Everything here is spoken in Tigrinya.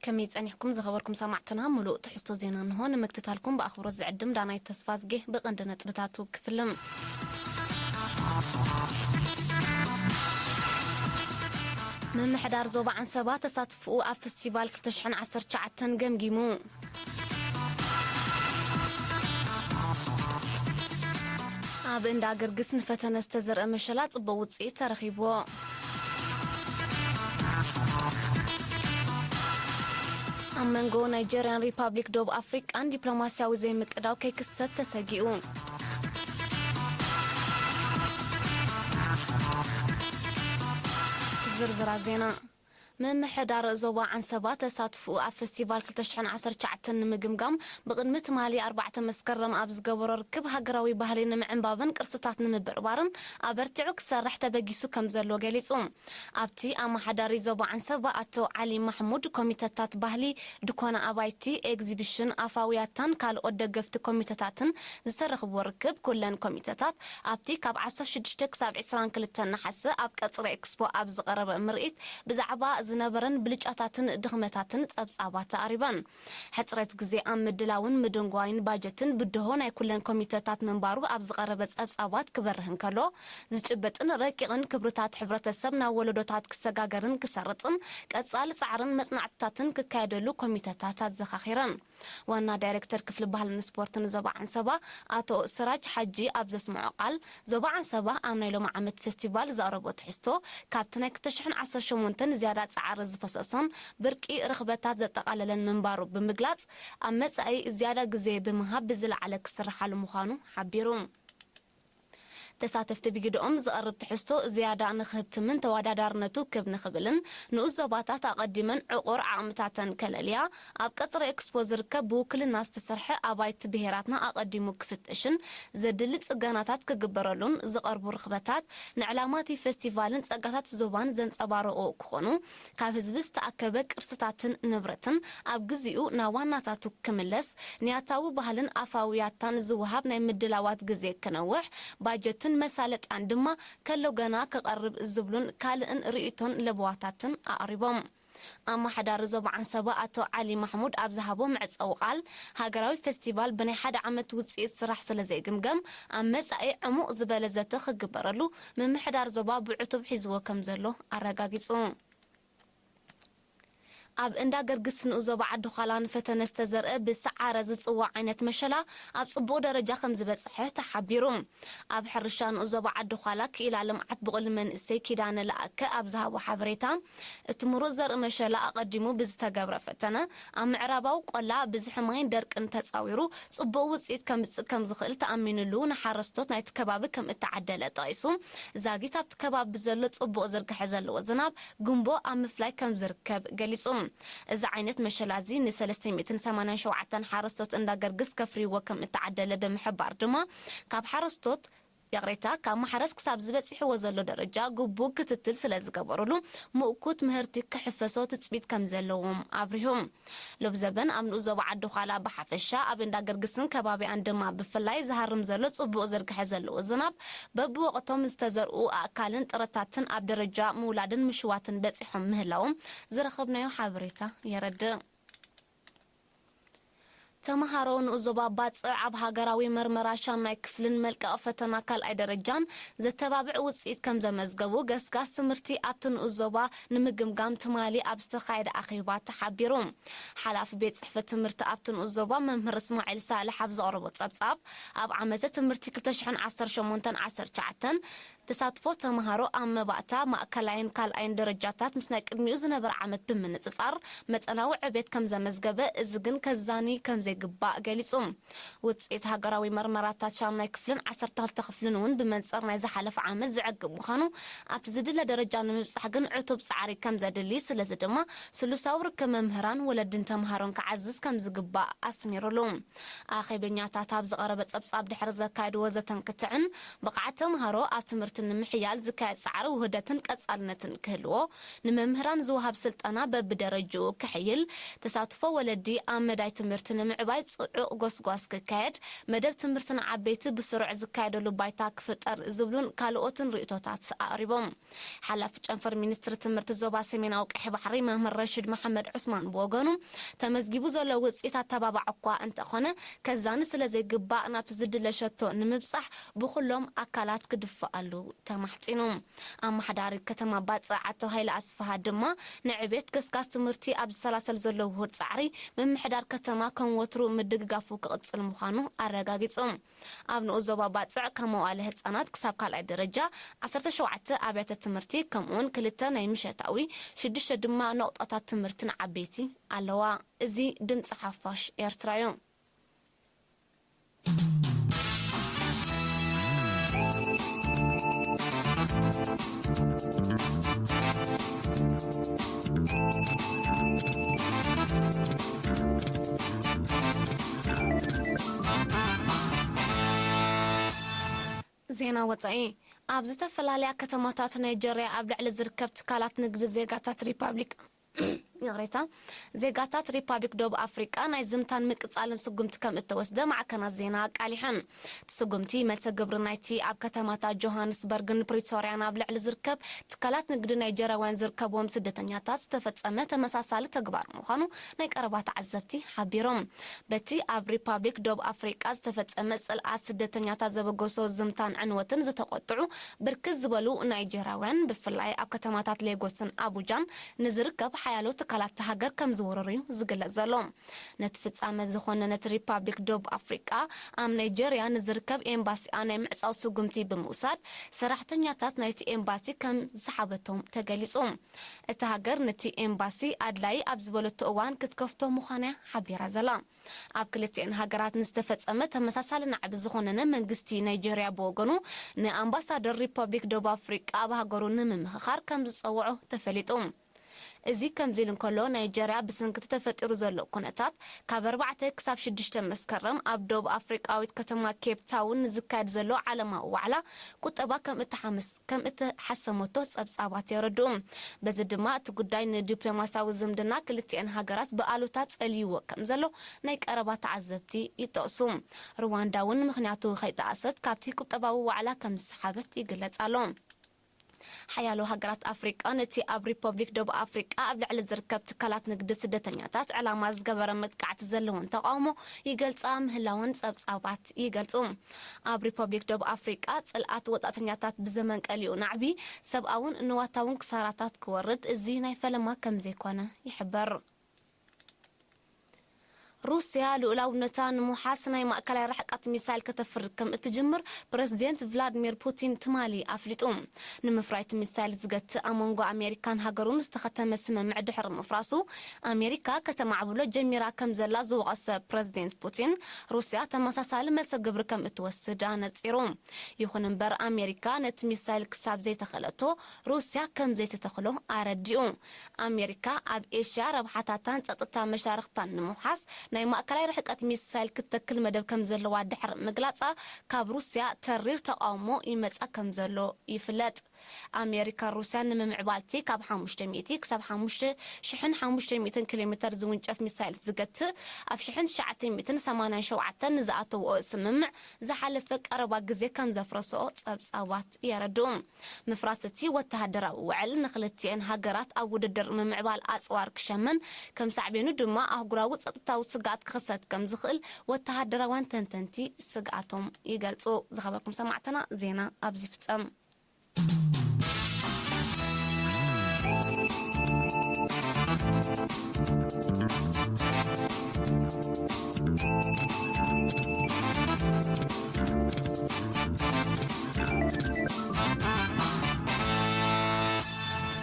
ከመይ ጸኒሕኩም ዝኸበርኩም ሰማዕትና? ምሉእ ትሕዝቶ ዜና እንሆ። ንምክትታልኩም ብኣኽብሮት ዝዕድም ዳናይት ተስፋዝጌ። ብቐንዲ ነጥብታቱ ክፍልም። ምምሕዳር ዞባ ዓንሰባ ተሳትፎኡ ኣብ ፈስቲቫል ክልተ ሽሕን ዓሰርተ ትሽዓተን ገምጊሙ። ኣብ እንዳ ገርግስ ንፈተነ ዝተዘርአ መሸላ ጽቡቕ ውጽኢት ተረኺብዎ። ኣብ መንጎ ናይጀርያን ሪፓብሊክ ደቡብ ኣፍሪቃን ዲፕሎማስያዊ ዘይምቅዳው ከይክሰት ተሰጊኡ። ዝርዝራት ዜና። ምምሕዳር ዞባ ዓንሰባ ተሳትፎኡ ኣብ ፈስቲቫል ክልተ ሽሕን ዓሰርተ ትሽዓተን ንምግምጋም ብቕድሚ ትማሊ ኣርባዕተ መስከረም ኣብ ዝገበሮ ርክብ፣ ሃገራዊ ባህሊ ንምዕንባብን ቅርስታት ንምብርባርን ኣበርቲዑ ክሰርሕ ተበጊሱ ከም ዘሎ ገሊጹ። ኣብቲ ኣመሓዳሪ ዞባ ዓንሰባ ኣቶ ዓሊ ማሕሙድ፣ ኮሚተታት ባህሊ፣ ድኳና ኣባይቲ፣ ኤግዚቢሽን፣ ኣፋውያታን ካልኦት ደገፍቲ ኮሚተታትን ዝተረኽብዎ ርክብ፣ ኩለን ኮሚተታት ኣብቲ ካብ ዓሰርተ ሽዱሽተ ክሳብ ዕስራን ክልተን ነሓሰ ኣብ ቀጽሪ ኤክስፖ ኣብ ዝቐረበ ምርኢት ብዛዕባ ዝነበረን ብልጫታትን ድኽመታትን ጸብጻባት ኣቕሪበን። ሕጽረት ግዜ ኣብ ምድላውን ምድንጓይን ባጀትን ብድሆ ናይ ኩለን ኮሚተታት ምንባሩ ኣብ ዝቐረበ ጸብጻባት ክበርህ እንከሎ፣ ዝጭበጥን ረቂቕን ክብርታት ሕብረተሰብ ናብ ወለዶታት ክሰጋገርን ክሰርጽን ቀጻሊ ጻዕርን መጽናዕትታትን ክካየደሉ ኮሚተታት ኣዘኻኺረን። ዋና ዳይሬክተር ክፍሊ ባህልን ስፖርትን ዞባ ዓንሰባ ኣቶ ስራጅ ሓጂ ኣብ ዘስምዖ ቃል፣ ዞባ ዓንሰባ ኣብ ናይ ሎሚ ዓመት ፌስቲቫል ዘቕረቦ ትሕዝቶ ካብቲ ናይ ክልተ ሽሕን ዓሰርተ ሸሞንተን ዝያዳ ጻዕሪ ዝፈሰሶን ብርቂ ርኽበታት ዘጠቓለለን ምንባሩ ብምግላጽ፣ ኣብ መጻኢ ዝያዳ ግዜ ብምሃብ ብዝለዓለ ክስርሓሉ ምዃኑ ሓቢሩ። ተሳተፍቲ ብግደኦም፣ ዝቐርብ ትሕዝቶ ዝያዳ ንኽህብትምን ተወዳዳርነቱ ክብ ንኽብልን ንኡስ ዞባታት ኣቐዲመን ዕቑር ዓቕምታተን ከለልያ፣ ኣብ ቀጽሪ ኤክስፖ ዝርከብ ብውክልና ዝተሰርሐ ኣባይቲ ብሄራትና ኣቐዲሙ ክፍተሽን ዘድሊ ጽገናታት ክግበረሉን ዝቐርቡ ርኽበታት ንዕላማ እቲ ፌስቲቫልን ጸጋታት ዞባን ዘንጸባረቑ ክኾኑ፣ ካብ ህዝቢ ዝተኣከበ ቅርስታትን ንብረትን ኣብ ግዚኡ ናብ ዋናታቱ ክምለስ፣ ንያታዊ ባህልን ኣፋዊ ያታን ዝወሃብ ናይ ምድላዋት ግዜ ክነውሕ፣ ባጀትን መሳለጥያን ድማ ከሎ ገና ክቐርብ ዝብሉን ካልእን ርእይቶን ለበዋታትን ኣቕሪቦም። ኣመሓዳሪ ዞባ ዓንሰባ ኣቶ ዓሊ ማሕሙድ ኣብ ዝሃቦ መዕጸዊ ቃል፣ ሃገራዊ ፌስቲቫል ብናይ ሓደ ዓመት ውጽኢት ስራሕ ስለ ዘይግምገም፣ ኣብ መጻኢ ዕሙቕ ዝበለ ዘተ ክግበረሉ ምምሕዳር ዞባ ብዕቱብ ሒዝዎ ከም ዘሎ ኣረጋጊጹ። ኣብ እንዳ ገርግስ ንኡስ ዞባ ዓዲ ዃላ ንፈተነ ዝተዘርአ ብሰዓረ ዝጽዋዕ ዓይነት መሸላ ኣብ ጽቡቕ ደረጃ ከም ዝበጽሐ ተሓቢሩ። ኣብ ሕርሻ ንኡስ ዞባ ዓዲ ዃላ ክኢላ ልምዓት ብቑል መንእሰይ ኪዳነ ለኣከ ኣብ ዝሃቦ ሓበሬታ፣ እቲ ምሩጽ ዘርኢ መሸላ ኣቐዲሙ ብዝተገብረ ፈተነ ኣብ ምዕራባዊ ቆላ ብዝሒ ማይን ደርቅን ተጻዊሩ ጽቡቕ ውጽኢት ከምጽእ ከም ዝኽእል ተኣሚኑሉ ንሓረስቶት ናይቲ ከባቢ ከም እተዓደለ ጠቒሱ፣ ዛጊት ኣብቲ ከባቢ ብዘሎ ጽቡቕ ዝርግሐ ዘለዎ ዝናብ ጉንቦ ኣብ ምፍላይ ከም ዝርከብ ገሊጹ። እዚ ዓይነት መሸላ እዚ ን ሰለስተ ሚእትን ሰማንያን ሸውዓተን ሓረስቶት እንዳ ገርግስ ከፍርይዎ ከም እተዓደለ ብምሕባር ድማ፣ ካብ ሓረስቶት፣ ይቕሬታ፣ ካብ ማሕረስ ክሳብ ዝበጺሕዎ ዘሎ ደረጃ ግቡእ ክትትል ስለ ዝገበሩሉ፣ ምእኩት ምህርቲ ክሕፈሶ ትጽቢት ከም ዘለዎም ኣብሪሁ። ሎብዘበን ኣብ ንኡስ ዞባ ዓዲ ዃላ ብሓፈሻ፣ ኣብ እንዳ ገርግስን ከባቢኣን ድማ ብፍላይ ዝሃርም ዘሎ ጽቡቕ ዝርግሐ ዘለዎ ዝናብ፣ በብወቕቶም ዝተዘርኡ ኣእካልን ጥረታትን ኣብ ደረጃ ምውላድን ምሽዋትን በጺሖም ምህላዎም ዝረኸብናዮ ሓበሬታ የረድእ። ተመሃሮ ንኡስ ዞባ ባጽዕ ኣብ ሃገራዊ መርመራ ሻምናይ ክፍልን መልቀቒ ፈተና ካልኣይ ደረጃን ዘተባብዕ ውጽኢት ከም ዘመዝገቡ ገስጋስ ትምህርቲ ኣብቲ ንኡስ ዞባ ንምግምጋም ትማሊ ኣብ ዝተኻየደ ኣኼባ ተሓቢሩ። ሓላፊ ቤት ጽሕፈት ትምህርቲ ኣብቲ ንኡስ ዞባ መምህር እስማዒል ሳልሕ ኣብ ዘቕረቦ ጸብጻብ፣ ኣብ ዓመተ ትምህርቲ ክልተ ሽሕን ዓሰርተ ሸሞንተን ዓሰርተ ትሽዓተን ተሳትፎ ተመሃሮ ኣብ መባእታ፣ ማእከላይን ካልኣይን ደረጃታት ምስ ናይ ቅድሚኡ ዝነበረ ዓመት ብምንጽጻር መጠናዊ ዕቤት ከም ዘመዝገበ፣ እዚ ግን ከዛኒ ከም ዘይግባእ ገሊጹ። ውጽኢት ሃገራዊ መርመራታት ሻምናይ ክፍልን ዓሰርተ ክልተ ክፍልን እውን ብመንጽር ናይ ዝሓለፈ ዓመት ዘዕግብ ምዃኑ፣ ኣብቲ ዝድለ ደረጃ ንምብጻሕ ግን ዕቱብ ጻዕሪ ከም ዘድሊ፣ ስለዚ ድማ ስሉሳዊ ርክብ መምህራን፣ ወለድን ተምሃሮን ክዓዝዝ ከም ዝግባእ ኣስሚሩሉ። ኣኼበኛታት ኣብ ዝቐረበ ጸብጻብ ድሕሪ ዘካየድዎ ዘተን ክትዕን፣ ብቕዓት ተምሃሮ ኣብ ትምህርቲ ንምሕያል ዝካየድ ጻዕሪ ውህደትን ቀጻልነትን ክህልዎ፣ ንመምህራን ዝወሃብ ስልጠና በብደረጅኡ ክሕይል፣ ተሳትፎ ወለዲ ኣብ መዳይ ትምህርቲ ንምዕ ንምምዕባይ ጽዑቕ ጎስጓስ ክካየድ፣ መደብ ትምህርቲ ንዓበይቲ ብስሩዕ ዝካየደሉ ባይታ ክፍጠር ዝብሉን ካልኦትን ርእይቶታት ኣቕሪቦም። ሓላፊ ጨንፈር ሚኒስትሪ ትምህርቲ ዞባ ሰሜናዊ ቀይሕ ባሕሪ መምህር ረሽድ መሓመድ ዑስማን ብወገኑ፣ ተመዝጊቡ ዘሎ ውፅኢት ኣተባባዕ እኳ እንተኾነ፣ ከዛኒ ስለ ዘይግባእ ናብቲ ዝድለ ሸቶ ንምብፃሕ ብኹሎም ኣካላት ክድፈኣሉ ተማሕፂኑ። ኣመሓዳሪ ከተማ ባጽዕ ኣቶ ሃይለ ኣስፍሃ ድማ፣ ንዕቤት ገስጋስ ትምህርቲ ኣብ ዝሰላሰል ዘሎ ውሁድ ጻዕሪ፣ ምምሕዳር ከተማ ከም ወትሩ ምድግጋፉ ክቕጽል ምዃኑ ኣረጋጊጹ። ኣብ ንኡስ ዞባ ባጽዕ ካብ መዋእለ ህጻናት ክሳብ ካልኣይ ደረጃ ዓሰርተ ሸውዓተ ኣብያተ ትምህርቲ፣ ከምኡውን ክልተ ናይ ምሸታዊ፣ ሽዱሽተ ድማ ነቑጣታት ትምህርቲ ንዓበይቲ ኣለዋ። እዚ ድምጺ ሓፋሽ ኤርትራ እዩ። ዜና ወጻኢ። ኣብ ዝተፈላለያ ከተማታት ናይጀርያ ኣብ ልዕሊ ዝርከብ ትካላት ንግዲ ዜጋታት ሪፓብሊክ፣ ይቕሬታ፣ ዜጋታት ሪፓብሊክ ደቡብ ኣፍሪቃ ናይ ዝምታን ምቅጻልን ስጉምቲ ከም እተወስደ ማዕከናት ዜና ኣቃሊሐን። እቲ ስጉምቲ፣ መልሰ ግብሪ ናይቲ ኣብ ከተማታት ጆሃንስበርግን ፕሪቶርያን ኣብ ልዕሊ ዝርከብ ትካላት ንግዲ ናይጀርያውያን ዝርከብዎም ስደተኛታት ዝተፈጸመ ተመሳሳሊ ተግባር ምዃኑ ናይ ቀረባ ተዓዘብቲ ሓቢሮም። በቲ ኣብ ሪፓብሊክ ደቡብ ኣፍሪቃ ዝተፈጸመ ጽልኣት ስደተኛታት ዘበገሶ ዝምታን ዕንወትን ዝተቖጥዑ ብርክት ዝበሉ ናይጀርያውያን፣ ብፍላይ ኣብ ከተማታት ሌጎስን ኣቡጃን ንዝርከብ ሓያሎ ትካላት እታ ሃገር ከም ዝውርር እዩ ዝግለጽ ዘሎ። ነቲ ፍጻመ ዝኾነነት ሪፓብሊክ ደቡብ ኣፍሪቃ፣ ኣብ ናይጀርያ ንዝርከብ ኤምባሲኣ ናይ ምዕጻው ስጉምቲ ብምውሳድ፣ ሰራሕተኛታት ናይቲ ኤምባሲ ከም ዝሰሓበቶም ተገሊጹ። እታ ሃገር ነቲ ኤምባሲ ኣድላዪ ኣብ ዝበለቶ እዋን ክትከፍቶ ምዃና እያ ሓቢራ ዘላ። ኣብ ክልቲኤን ሃገራት ንዝተፈጸመ ተመሳሳሊ ናዕቢ ዝኾነነ መንግስቲ ናይጀርያ ብወገኑ፣ ንኣምባሳደር ሪፐብሊክ ደቡብ ኣፍሪቃ ኣብ ሃገሩ ንምምኽኻር ከም ዝጸውዖ ተፈሊጡ። እዚ ከምዚ ኢሉ እንከሎ፣ ናይጀርያ ብሰንኪ እቲ ተፈጢሩ ዘሎ ኩነታት፣ ካብ ኣርባዕተ ክሳብ ሽዱሽተ መስከረም ኣብ ደቡብ ኣፍሪቃዊት ከተማ ኬፕ ታውን ንዝካየድ ዘሎ ዓለማዊ ዋዕላ ቁጠባ ከም እትሓምስ-፣ ከም እትሓሰመቶ ጸብጻባት የረድኡ። በዚ ድማ እቲ ጉዳይ ንዲፕሎማስያዊ ዝምድና ክልቲኤን ሃገራት ብኣሉታ ጸልይዎ ከም ዘሎ ናይ ቀረባ ተዓዘብቲ ይጠቕሱ። ሩዋንዳ እውን ምኽንያቱ ከይጠቐሰት ካብቲ ቁጠባዊ ዋዕላ ከም ዝሰሓበት ይግለጽ ኣሎ። ሓያሎ ሃገራት ኣፍሪቃ ነቲ ኣብ ሪፐብሊክ ደቡብ ኣፍሪቃ ኣብ ልዕሊ ዝርከብ ትካላት ንግዲ ስደተኛታት ዕላማ ዝገበረ መጥቃዕቲ ዘለወን ተቃውሞ ይገልጻ ምህላወን ጸብጻባት ይገልጹ። ኣብ ሪፐብሊክ ደቡብ ኣፍሪቃ ጽልኣት ወጻእተኛታት ብዘመንቀሊኡ ናዕቢ ሰብኣውን ንዋታውን ክሳራታት ክወርድ እዚ ናይ ፈለማ ከም ዘይኮነ ይሕበር። ሩስያ ልኡላውነታ ንምውሓስ ናይ ማእከላይ ርሕቀት ሚሳይል ከተፍሪ ከም እትጅምር ፕረዚደንት ቭላድሚር ፑቲን ትማሊ ኣፍሊጡ። ንምፍራይ እቲ ሚሳይል ዝገትእ ኣብ መንጎ ኣሜሪካን ሃገሩን ዝተኸተመ ስምምዕ ድሕሪ ምፍራሱ፣ ኣሜሪካ ከተማዕብሎ ጀሚራ ከም ዘላ ዝወቐሰ ፕረዚደንት ፑቲን፣ ሩስያ ተመሳሳሊ መልሰ ግብሪ ከም እትወስድ ኣነጺሩ። ይኹን እምበር፣ ኣሜሪካ ነቲ ሚሳይል ክሳብ ዘይተኸለቶ፣ ሩስያ ከም ዘይተተኽሎ ኣረዲኡ። ኣሜሪካ ኣብ ኤሽያ ረብሓታታን ጸጥታ መሻርኽታን ንምውሓስ ናይ ማእከላይ ርሕቀት ሚሳይል ክትተክል መደብ ከም ዘለዋ ድሕሪ ምግላጻ፣ ካብ ሩስያ ተሪር ተቓውሞ ይመጻ ከም ዘሎ ይፍለጥ። ኣሜሪካን ሩስያን ንምምዕባልቲ ካብ ሓሙሽተ ሚእቲ ክሳብ ሓሙሽተ ሽሕን ሓሙሽተ ሚእትን ኪሎ ሜተር ዝውንጨፍ ሚሳይል ዝገትእ ኣብ ሽሕን ትሽዓተ ሚእትን ሰማንያን ሸውዓተን ንዝኣተውኦ ስምምዕ ዝሓለፈ ቀረባ ግዜ ከም ዘፍረስኦ ጸብጻባት የረድኡ። ምፍራስ እቲ ወተሃደራዊ ውዕል ንክልቲኤን ሃገራት ኣብ ውድድር ምምዕባል ኣጽዋር ክሸመን፣ ከም ሳዕቤኑ ድማ ኣህጉራዊ ጸጥታዊ ስግኣት ክኽሰት ከም ዝኽእል ወተሃደራውያን ተንተንቲ ስግኣቶም ይገልጹ። ዝኸበርኩም ሰማዕትና፣ ዜና ኣብዚ ይፍጸም።